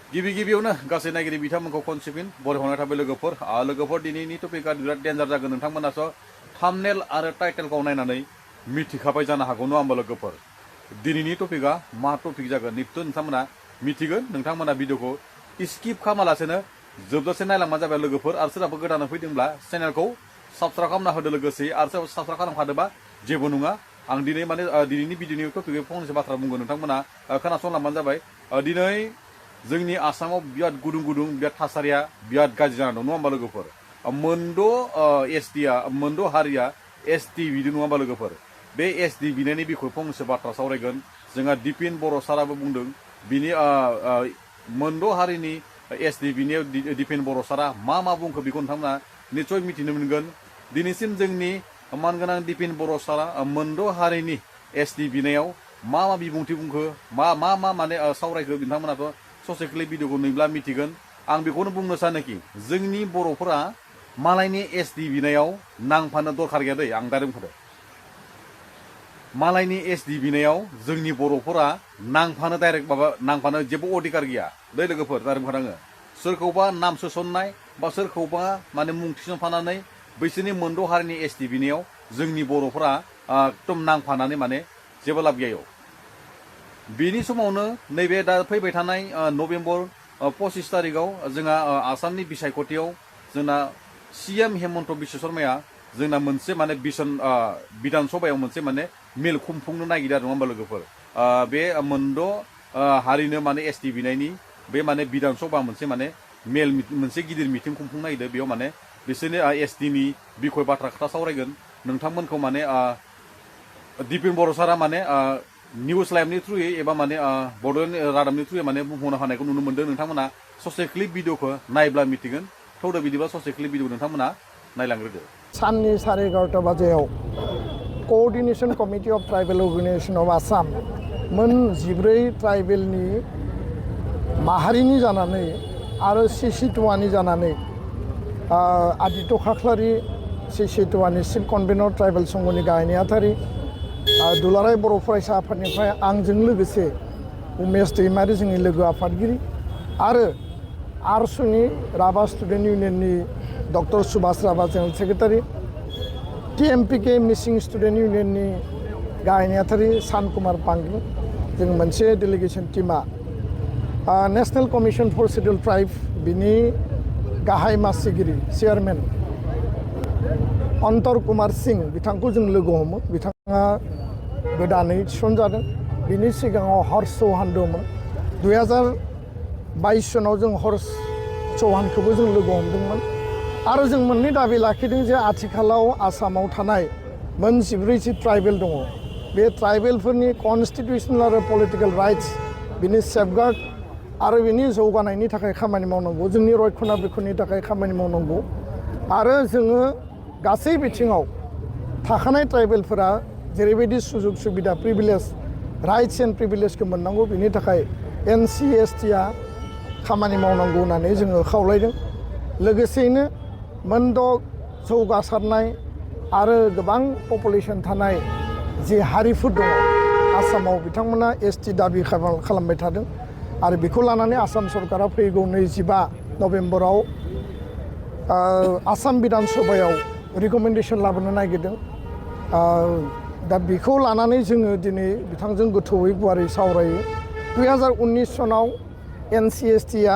गिबि गिबियावनो गासै नायगिरि बिथांमोनखौ खनसेफिन बरायहरनाय थाबाय लोगोफोर दिनैनि टपिकआ बिराद डेन्जार जागोन नोंथांमोनासो थाम्बनेल आरो टाइटेलखौ नायनानै मिथिखाबाय जानो हागौ नङा होमबा लोगोफोर दिनैनि टपिकआ मा टपिक जागोन नित्य नोंथांमोना मिथिगोन नोंथांमोना भिडिअखौ स्किप खालामालासेनो जोबजासे नायलांबानो जाबाय लोगोफोर आरो सोरहाबो गोदानै फैदोंब्ला चेनेलखौ साबस्क्राइब खालामना होदो लोगोसे आरो सोरबा साबस्क्राइब खालामखादोंबा जेबो नङा आं दिनै माने दिनैनि भिडिअनि टपिकआव फंनैसो बाथ्रा बुंगोन नोंथांमोना खोनासंलांबानो जाबाय दिनै जोंनि आसामाव बिराद गुदुं बिराद थासारिया बिराद गाज्रि जाना दं नङा होमबा लोगोफोर मोनद' हारिया एसटि बिदि नङा होमबा लोगोफोर बे एसटि बिनायनि बिखय फंनैसो बाथ्रा सावरायगोन जोंहा दिपेन बर' साराबो बुंदों बिनि मोनद' हारिनि एसटि बिनायाव दिपेन बर' सारा मा बुंखो बेखौ नोंथांमोना निस्सय मिथिनो मोनगोन दिनैसिम जोंनि मानगोनां दिपेन बर' सारा मोनद' हारिनि एसटि बिनायाव मा बिबुंथि बुंखो मा माने सावरायखो बिथांमोनाथ' ससे क्लिप भिडिअखौ नुयोब्ला मिथिगोन आं बेखौनो बुंनो सानोखि जोंनि बर'फोरा मालायनि एसटि बिनायाव नांफानो दरखार गैया दै आं दा बुंखादों मालायनि एसटि बिनायाव जोंनि बर'फोरा नांफानो डाइरेक्ट नांफानो जेबो अधिकार गैया दै लोगोफोर दा बुंखादों आङो सोरखौबा नाम सोसननाय बा सोरखौबा माने मुं थिसनफानानै बैसोरनि मोनद' हारिनि एसटि बिनायाव जोंनि बर'फोरा एकदम नांफानानै माने जेबो लाब गैया बेनि समावनो नैबे दा फैबाय थानाय नभेम्बर 25 तारिखआव जोंहा आसामनि बिसायख'थियाव जोंना सिएम हेमन्त बिश्व शर्माया जोंना मोनसे माने बिधान सभायाव मोनसे माने मेल खुंफुंनो नागिरदों आरो नङा होमबा लोगोफोर बे मोनद' हारिनो माने एसटि बिनायनि बे माने बिधान सभा मोनसे माने मेल मोनसे गिदिर मिटिं खुंफुंनो नागिरदों बेयाव माने बिसोरनि एसटिनि बिखय बाथ्रा खोथा सावरायगोन नोंथांमोनखौ माने दिपेन बर' सारा माने निउस लाइभनि थ्रुयै एबा माने बड'लेण्ड रादाबनि थ्रुयै माने बुंहरनो हानायखौ नुनो मोन्दों नोंथांमोना ससे क्लिप भिडिअखौ नायब्ला मिथिगोन थौदो बिदिबा ससे क्लिप भिडिअ नोंथांमोना नायलांग्रोदो साननि 11:30 बाजियाव coordination committee of tribal organisation of Assam मोन 14 ट्राइबेलनि माहारिनि जानानै आरो सिसिटुवानि जानानै आदित्य खाख्लारि सिसिटुवानि चिफ कनभेनर ट्राइबेल संघनि गाहाय नेहाथारि दुलाराय बर' फरायसा आफादनिफ्राय आंजों लोगोसे उमेश दैमारि जोंनि लोगो आफादगिरि आरो आरसुनि राभा स्टुडेन्ट इउनियननि doctor Subhash Rabha general secretary TMPK Mising student इउनियननि गाहाय नेहाथारि सान कुमार पांगिं जों मोनसे डेलिगेसन टिमा national commission for schedule tribe बिनि गाहाय मासिगिरि चेयारमेन अन्तर कुमार सिंह बिथांखौ जों लोगो हमो बिथाङा गोदानै थिसनजादों बिनि सिगाङाव हर्ष चौहान दंमोन 2022 सनाव जों हर्ष चौहानखौबो जों लोगो हमदोंमोन आरो जों मोननै दाबि लाखिदों जे आथिखालाव आसामाव थानाय मोन 14 ट्राइबेल दङ बे ट्राइबेलफोरनि कन्स्टिटिउसनेल आरो पलिटिकेल राइट्स बिनि सेफगार्ड आरो बिनि जौगानायनि थाखाय खामानि मावनांगौ जोंनि रक्षणाबेक्षणनि थाखाय खामानि मावनांगौ आरो जोङो गासै बिथिङाव थाखानाय ट्राइबेलफोरा जेरैबायदि सुजुग सुबिदा प्रिभिलेज राइट्स एन्ड प्रिभिलेजखौ मोननांगौ बिनि थाखाय एनसिएसटिआ खामानि मावनांगौ होननानै जोङो खावलायदों लोगोसेयैनो मोनद' जौगासारनाय आरो गोबां पपुलेसन थानाय जे हारिफोर दङ आसामाव बिथांमोना एसटि दाबि खालामबाय थादों आरो बेखौ लानानै आसाम सरकारा फैगौ 25 नभेम्बराव आसाम बिधान सभायाव रिकमेन्डेसन लाबोनो नागिरदों दा बेखौ लानानै जोङो दिनै बिथांजों गोथौयै गुवारै सावरायो 2019 सनाव एनसिएसटिआ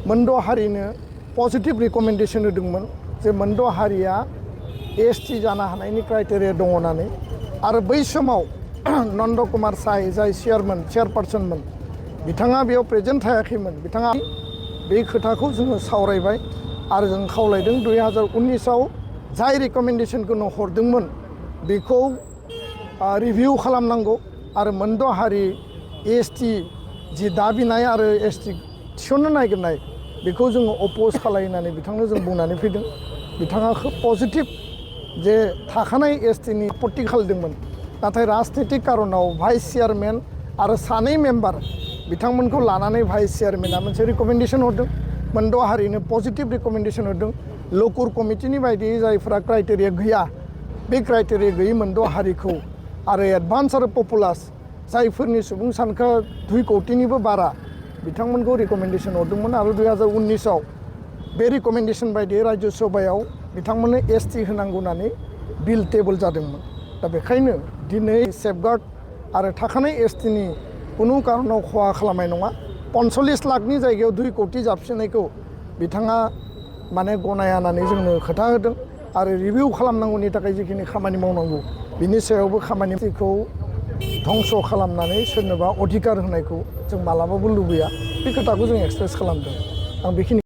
मोनद' हारिनो पजिटिभ रिकमेन्डेसन होदोंमोन जे मोनद' हारिया एसटि जानो हानायनि क्राइटेरिया दङ होननानै आरो बै समाव नन्द कुमार साय जाय चेयारपार्सनमोन बिथाङा बेयाव प्रेजेन्ट थायाखैमोन बिथाङा बे खोथाखौ जोङो सावरायबाय आरो जों खावलायदों 2019आव जाय रिकमेन्डेसनखौ हरदोंमोन बेखौ रिभिउ खालामनांगौ आरो मोनद' हारि एसटि जि दाबिनाय आरो एसटि थिसननो नागिरनाय बेखौ जोङो अपोज खालायनानै बिथांनो जों बुंनानै फैदों बिथाङा खोब पजिटिभ जे थाखानाय एसटिनि आपत्ति खालामदोंमोन नाथाय राजनितिक कारनाव भाइस चेयारमेन आरो सानै मेम्बार बिथांमोनखौ लानानै भाइस चेयारमेना मोनसे रिकमेन्डेसन हरदों मोनद' हारिनो पजिटिभ रिकमेन्डेसन हरदों लकुर कमिटिनि बायदियै जायफोरा क्राइटेरिया गैया बे क्राइटेरिया गैयै मोनद' हारिखौ आरो एडभान्स आरो पपुलास जायफोरनि सुबुं सानखो 2 कौटिनिबो बारा बिथांमोनखौ रिकमेन्डेसन हरदोंमोन आरो 2019आव बे रिकमेन्डेसन बायदियै राज्य सभायाव बिथांमोननो एसटि होनांगौ होननानै बिल टेबोल जादोंमोन। दा बेखायनो दिनै सेफगार्ड आरो थाखानाय एसटिनि कुनु कारनाव खहा खालामनाय नङा। 45 लाखनि जायगायाव 2 कोटि जाबसिननायखौ बिथाङा माने गनाया होननानै जोंनो खोथा होदों आरो रिभिउ खालामनांगौनि थाखाय जिखिनि खामानि मावनांगौ बिनि सायावबो खामानिखौ धंस खालामनानै सोरनोबा अधिकार होनायखौ जों मालाबाबो लुबैया। बे खोथाखौ जों एक्सप्रेस खालामदों। आं बेखिनि